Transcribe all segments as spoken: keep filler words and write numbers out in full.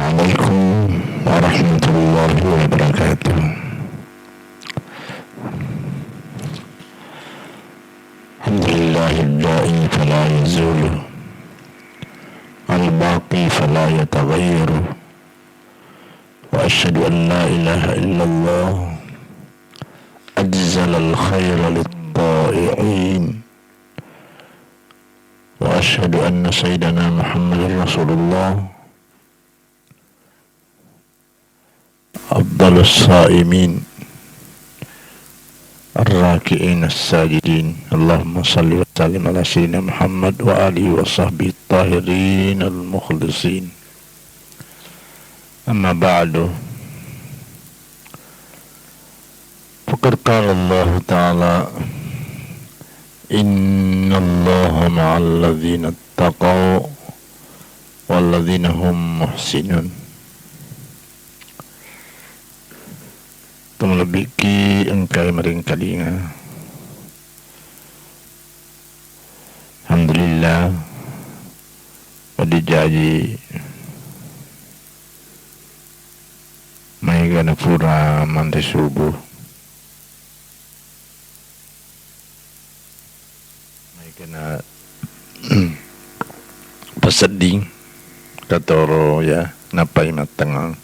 عليكم ورحمة الله وبركاته. الحمد لله الباقي فلا يزول، الباقي فلا يتغير، وأشهد أن لا إله إلا الله أجزل الخير للطائعين، وأشهد أن سيدنا محمد رسول الله أفضل الصائمين الراكعين الساجدين. اللهم صل وسلم على سيدنا محمد وآله وصحبه الطاهرين المخلصين. أما بعد، فقد قال الله تعالى: إن الله مع الذين اتقوا والذين هم محسنون. Tomalebbikki engkae maringkalinga. Alhamdulillah, wedding jaji maega na pura manre subuh. Maega na pasedding katoro, ya, nappai mattengngang.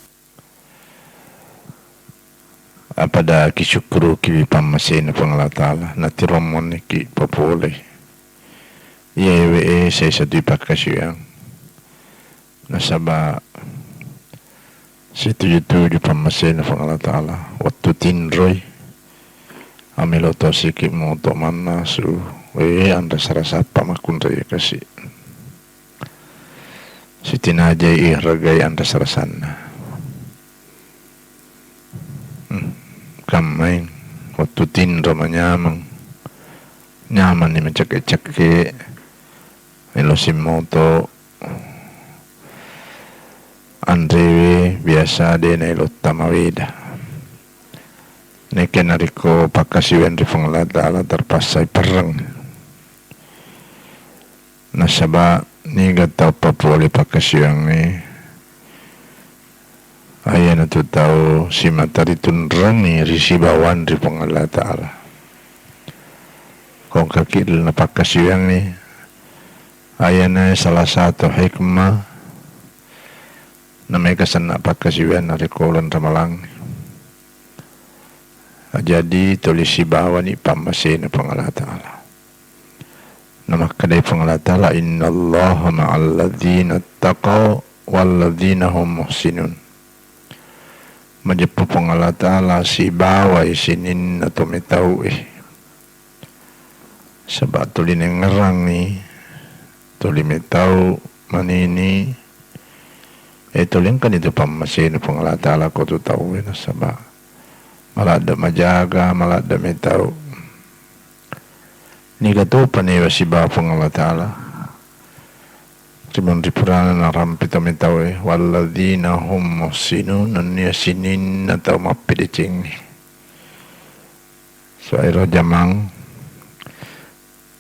Apada kisukkuruki pammasena Puang Allah Ta'ala, natirommoniki papole. Iyae we e, sai satui pakkasiwiang. Nasaba situju-tuju pammasena Puang Allah Ta'ala. Wettu tinroi, amelo tosiki moto mannasu, we anre sarasappa makkunrai kasi. Sitinajai ihargai anre sarasanna. Hmm, kammai wettu tinro manyameng, nyamanni macekke-cekke, melo simmoto, anrewe biasa de naelo tamaweda. Nekke narekko pakkasiwiang ri Puang Allah Ta'ala, terpassai perreng. Nasaba niga tau papole pakkasiwiangnge, ayanatu tau simata ritunrengi ri sibawang ri Puang Allah Ta'ala. Kongkaki lalenna pakkasiwiangnge, ayana salah satu hikmah namaega senna pakkasiwiang narekko uleng Ramalang. Jadi tuli sibawani pammasena Puang Allah Ta'ala. Namakkedai Puang Allah Ta'ala, "Innallaha ma'alladzina taqaw walladzina hum muhsinun." Majeppu Puang Allah Ta'ala sibawai sininna to metau e. Saba tuli nengngerangngi, tuli metau manini, e, tuli engkani tu pammasena Puang Allah Ta'ala ko tu tau e, nasaba maladde majaga, maladde metau. Niga topa newa sibawa Puang Allah Ta'ala. Ri munri purana narampe to metau e, "Walladzina hum muhsinun," nennia sininna tau mappedecengngi. Soairo jamang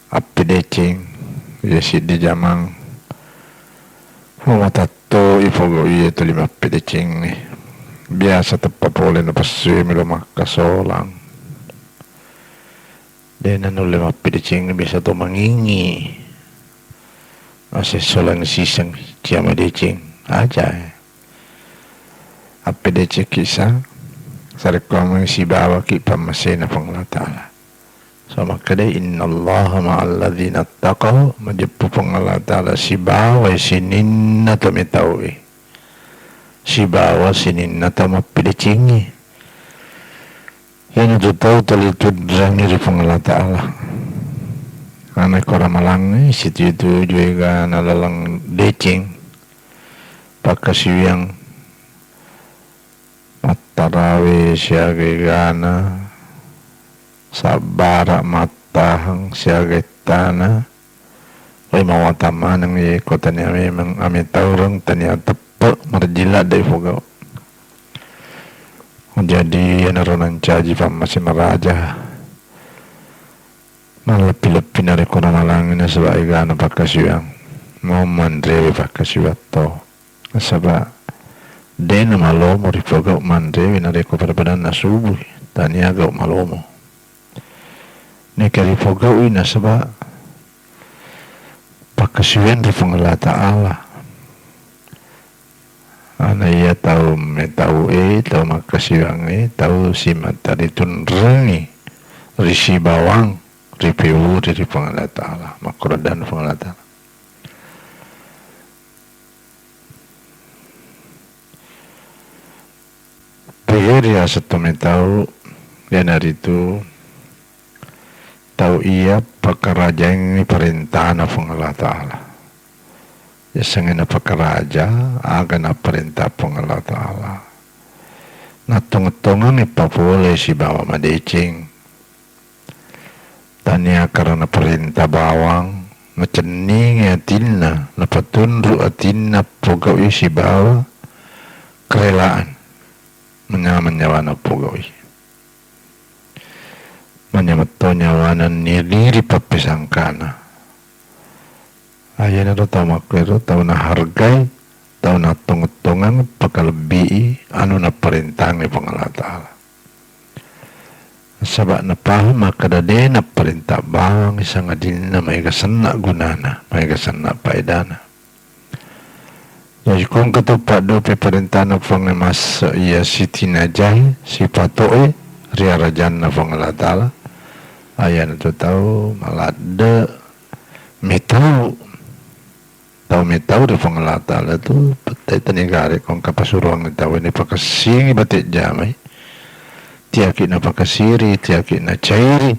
appedeceng, iya siddi jamang. Mamatatto ipogau iya tuli mappedecengngi. Biasa teppa pole napessue melo makkasolang. De nanulle mappedeceng, biasa to mangingi. Ase solang siseng cia madeceng aja. Appedecekki sa, sarekkoameng sibawaki pammasena Puang Allah Ta'ala. So makkedai, "Innallaha ma'alladzina taqaw," majeppu Puang Allah Ta'ala sibawai sininna to metau e, sibawa sininna to mappedecengngi. Iyanatu tau tuli tunrengi ri Puang Allah Ta'ala. Ana ko ramalangnge situju-tuju egana laleng deceng, pakkasiwiang, mattarawe siaga egana, sabbara mattahang siaga ettana, wai mawatang maneng ye ko tania memeng ametaureng, tania teppe, marjilla de pogau. Jadi, iyanaro nancaji pammase maraja. Malleppi-leppi narekko ramalangngi nasaba egana pakkasiwiang. Mau manrewe pakkasiwiang to. Nasaba Dé namalomo ripogau manréwé narékko pada-padanna subuhi, tania gau malomo. Néka ripogau'i nasaba pakkasiwiang ri Puang Allah Ta'ala. Ana iya tau métau'é, tau makkasiwiangngé, tau simata ritunrungi ri sibawang ripéwuri ri Puang Allah Ta'ala, makkuradang Puang Allah Ta'ala. Pigau riaseng to métau, iyanaritu tau iya pakarajaingngi paréntana Puang Allah Ta'ala. Yasengnge napakaraja aga napparénta Puang Allah Ta'ala. Nattongeng-tongengngi papolé sibawa madécéng. Tania karana parénta bawang, nacenningi atinna, napatunru atinna pogau'i sibawa kerelaan. Manyameng nyawana pogau'i. Manyameng to nyawana niri-niri pappésangkana. Ayanaro tau makkuero tau nahargai, tau nattongeng-tongeng, pakalebbii anu napparéntangngi Puang Allah Ta'ala. Nasaba napahang makkeda dé napparénta bawang sangadinna maéga senna gunana, maéga senna paédana. Jaji ko engka to paddopi paréntana Puang massa iya sitinajaé, sipato'é ri arajanna Puang Allah Ta'ala, ayanatu tau maladde métau. Tau métau ri Puang Allah Ta'ala tu, péttai tanigaré ko engka pasuruang tau ini pakessingi baté jamai. Tiaki napakasiri, tiaki nacairi.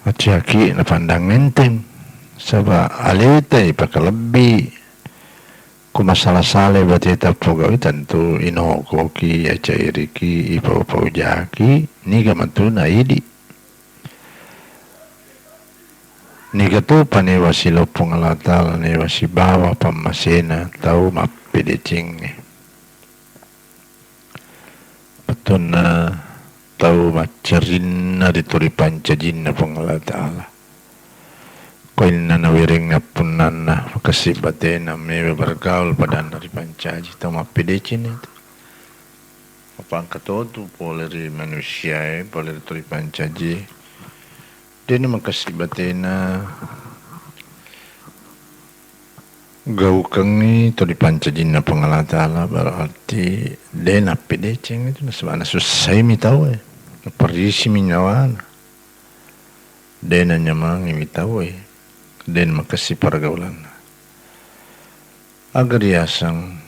Tiaki napandang enteng. Saba alétai pakalebbi. Ko masala-sala baté tapogau'i tentu inokoki, yacairiki, ipau-paujaki, niga matu naidi. Niga topa néwa siloppo Puang Allah Ta'ala, néwa sibawa pammaséna tau mappédécéngngé. Bettuanna tau maccarinna ri tuli pancajinna Puang Allah Ta'ala. Koinna nawéréng appunnanna, makessing baténa méwa bergaul padanna ripancaji tau mappédécéng itu. Apa engka totu polé ri manusiaé, polé ri tuli pancajié. Dé'na makessing baténa gaukengngi tuli pancajinna Puang Allah Ta'ala, berarti dé nappédécéng itu, nasaba nasussaimi taué, naparisimi nyawana. Dé nanyamangiwi taué, dé makessing pargaulanna. Aga riaseng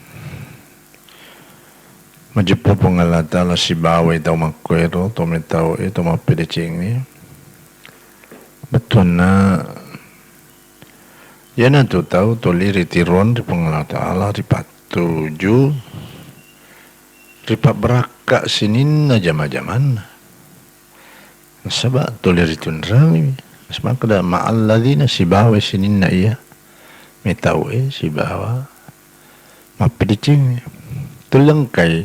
majeppu Puang Allah Ta'ala sibawai tau makkuéro, tau métaué, tau mappédécéngngé. Bettuanna, iyanatu tau tuli ritiroang ri Puang Allah Ta'ala, ripattuju, ripabbarakka sininna jama-jamanna. Nasaba tuli ritunrungiwi. Nasaba makkeda, ma'alladzina, sibawai sininna iya métaué sibawa mappédécéngngé. Tuli engkai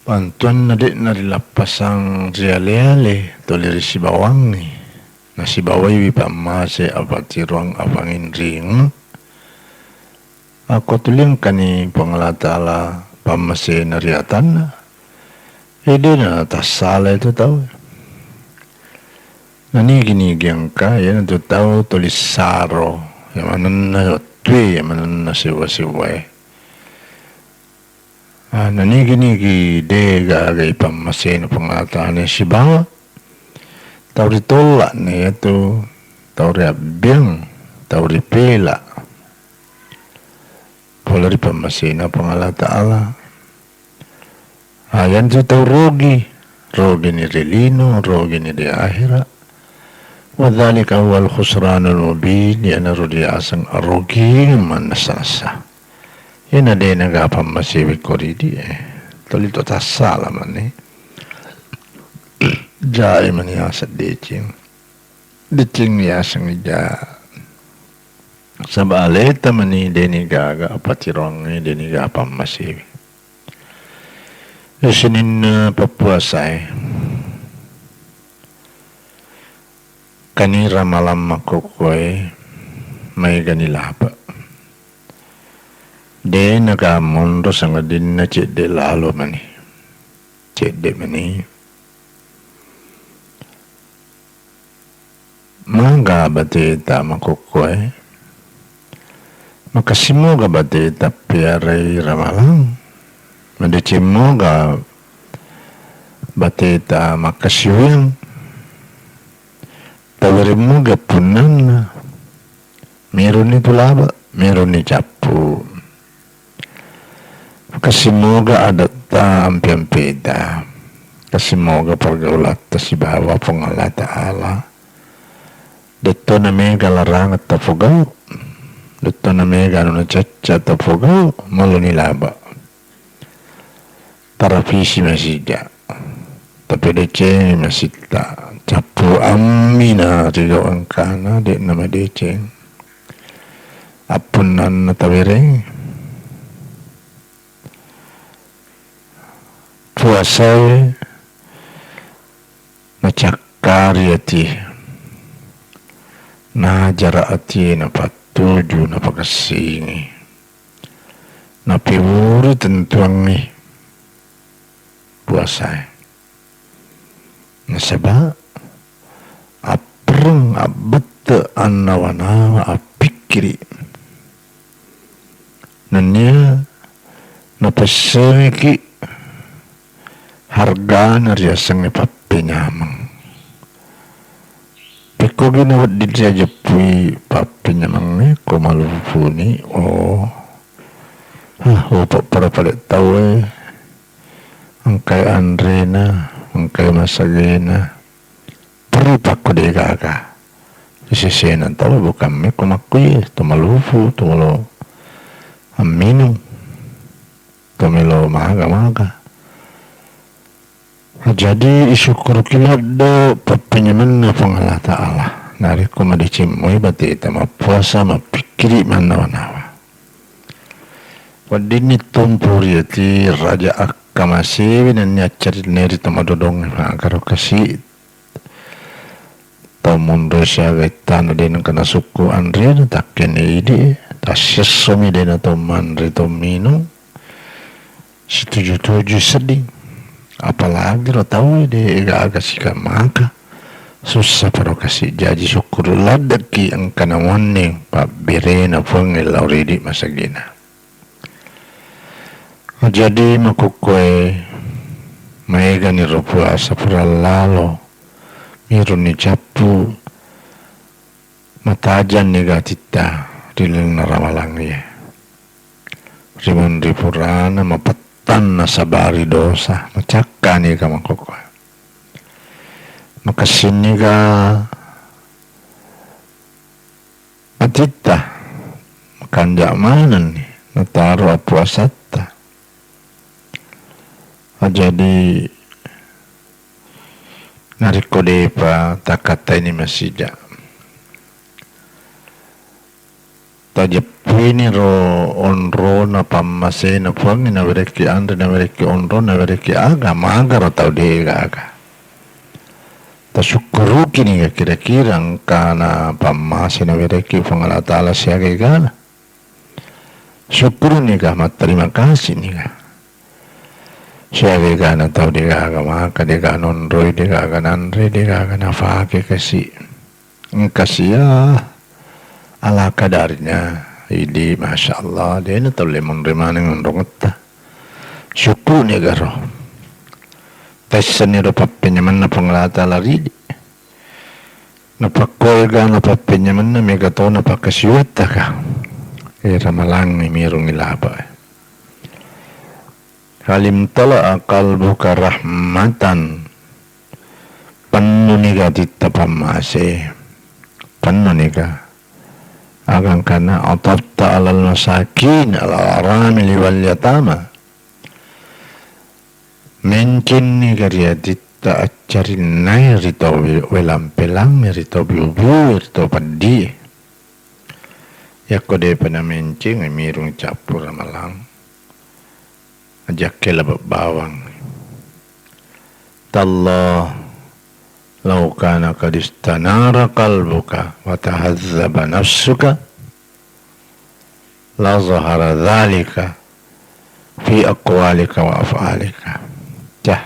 bantuanna dé'na rilappasang ri alé-alé, tuli risibawangngi. Nasibawaiwi pammasé, apatiroang, apanginring. Akko tuli engkani Puang Allah Ta'ala pammaséna ri atanna, é dé natassalai tu tau. Nanigi-nigi engka, iyanatu tau tuli saro, iya manenna wettué, iya manenna séwa-séwaé. Ah, nanigi-nigi dé gaga ipammaséna Puang Allah Ta'ala sibawa tau ritolla'na, iyatu tau riabbiang, tau ripéla. Pole ri pammasena Puang Allah Ta'ala. Ah, iyanatu tau rugi, rugini ri lino, rugini ri akhera. Wa dzalika huwal khusranul mubin, iyanaro riaseng arugi mannessa-nessa. Iyana dé naga pammasewi koridi, eh. Tuli to tassala mani. Jaé mani aseng deceng. Deceng yaseng ja. Saba aleta mani dé nigaga apatiroangnge, dé nigaga pammasewi. Sininna pappuasaé, kani ramalang makkokkoé maégani lapa. De' naka monro sangadinna cedde' lalo mani. Cedde' mani. Maga bateta makokkoe. Makessing moga bateta piarai ramalang. Madeceng moga bateta makkasiwiang. Tawereng moga punnanna. Meroni tu laba, meroni cappu. Kasimoga adatta ampe-ampeta. Kasimoga pergaulatta sibawa Puang Allah Ta'ala. De'tona mega larangan tapogau. De'tona mega anu nacacca tapogau, maloni laba. Tarapisi masija. Tapi deceng masitta. Cappu ammi na rigau engkana, de'na madeceng. Appunnanna tawereng. Puasae nacakkari ati. Najara ati, napattuju, napakessingi. Napiburi tentuangngi puasae. Nasaba appereng, abbette, annawa-nawa, appikkiri. Nennia napessengiki hargana riasengnge pappenyameng. Pekkogi nawedding riajeppui pappenyamengnge, ko malupuni, oh, ah, oh, pa-, pada-pada tauwe, engkai anrena, engkai masagena, perlu pakko degaga. Sesena tau bukan mekko makkuye, to malupu, to lo amminung, to melo maga-maga. Jadi, isukkuruki ladde pappenyamenna Puang Allah Ta'ala. Narekko madeceng moi bateta, mappuasa, mappikkiri, mannawa-nawa. Weddinni tumpu ri ati raja akkamasewi nennia accarinnai ri to madodongnge, magaro kasi. Tau monro siaga ittana de nengka nasukku anrena, takkenne idi, tassessomi de natau manre to minung. Situju-tuju sedding. Apalagi ro tau de gaga sika maka. Sussa paro kasi, jaji sukkuru laddeki engka namuanneng pabberena Puangnge lao ridi masagena. Jadi makukkoe, maegani ro puasa pura lalo, miruni cappu, matajanni gatitta ri lalenna ramalangnge. Rimunri purana mapettanna sabari dosa, macakkani ga makukkoe. Makessinni ga atitta, makanja manenni nataro appuasatta. Jadi narekko depa takkattaini masija, tajeppuini ro onrona pammasena Puangnge, nawerekki anre, nawerekki onro, nawerekki aga, magaro tau de gaga. Tasukkuru kini ga kira-kira engkana pammase nawerekki Puang Allah Ta'ala siaga egana. Sukkuruni ga, matterima kasih ni ga. Siaga egana tau de gaga maka, de gaga nonroi, de gaga nanre, de gaga nafake kasi. Engka sia ala kadarnya, idi, masya Allah, de natau le monre maneng onrongetta. Sukkuruni garo. Taissenni ro pappenyamenna Puang Allah Ta'ala ridi. Napakkoi ga napappenyamenna mega to napakkasiwatta ka. E ramalangnge mirungi laba. Halim tala'a qalbuka rahmatan. Pennuni ga titta pammase. Pennuni ga. Agangkana atatta alal masakin, alal aramili wal yatama. Mencenni ga ri atitta accarinnai ri tau we-, welampelang, ri tau biu-biu, ri tau peddi. Yakko depa namenceng, mirung cappu ramalang. Ajakke laba bawang. Tallah, law kana qad istanara qalbuka wa tahazzaba nafsuka. La zahara dzalika fi aqwalika wa af'alika. Cah.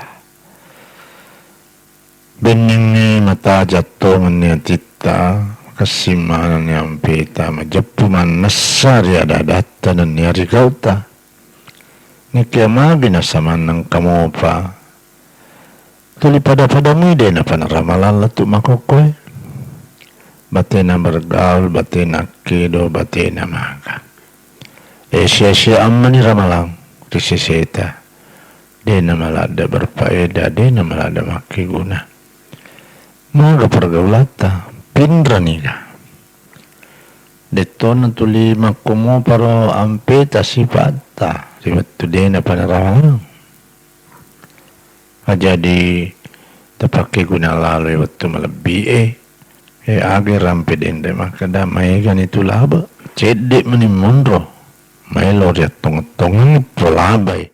Bennengnge mataja tongenni atitta, makessing manenni ampeta, majeppu mannessa ri ada-adatta nennia ri gauta. Nekia magi nasamanneng kamopa. Tuli pada-padamui de napana ramalang lettu makkokkoe. Batena bergaul, batena kedo, batena maga. E, sia-sia ammani ramalang ri seseta. De namaladde berfaedah, de namaladde makkeguna. Maga pergaulatta, pinraniga. Dettona tuli makkomoparo ampeta sifatta ri wettu de napana ramalang. Jadi tapakkeguna laloi wettu malebbi e. E, aga rampe denre makkeda maegani tu labe, cedde mani monro, maelo riattongeng-tongengi polabai.